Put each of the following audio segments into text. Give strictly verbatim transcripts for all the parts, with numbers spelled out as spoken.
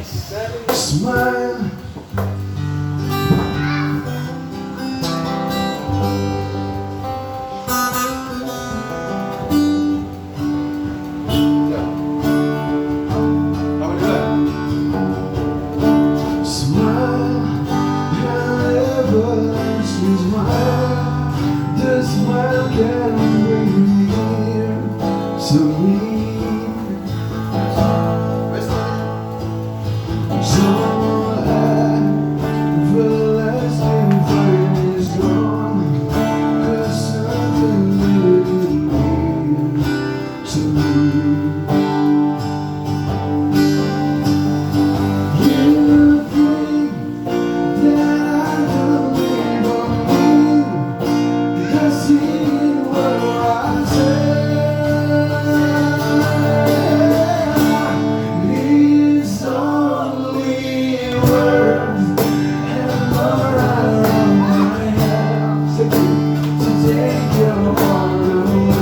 Smile. Smile, however else you smile, the smile can bring me near to me. So everlasting flame is gone, 'cause something in me to me. You think that I don't live on you, does it what I say? It's only words and all I have to take your heart away.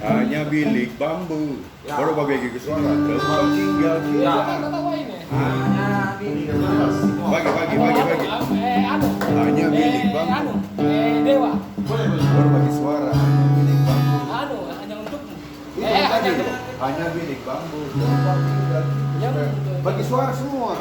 Hanya bilik bambu. Ya. Baru babegi suara. Terus tinggal kita. Ya. Hanya bilik bambu. Bagi, bagi, bagi, bagi. Eh, anu. Hanya bilik bambu. Eh, anu. Eh, Dewa. Baru bagi suara. Hanya bilik bambu. Anu, hanya untukmu. Eh, hanya untukmu. Hanya bilik bambu. Terus tinggal kita. Bagi suara semua.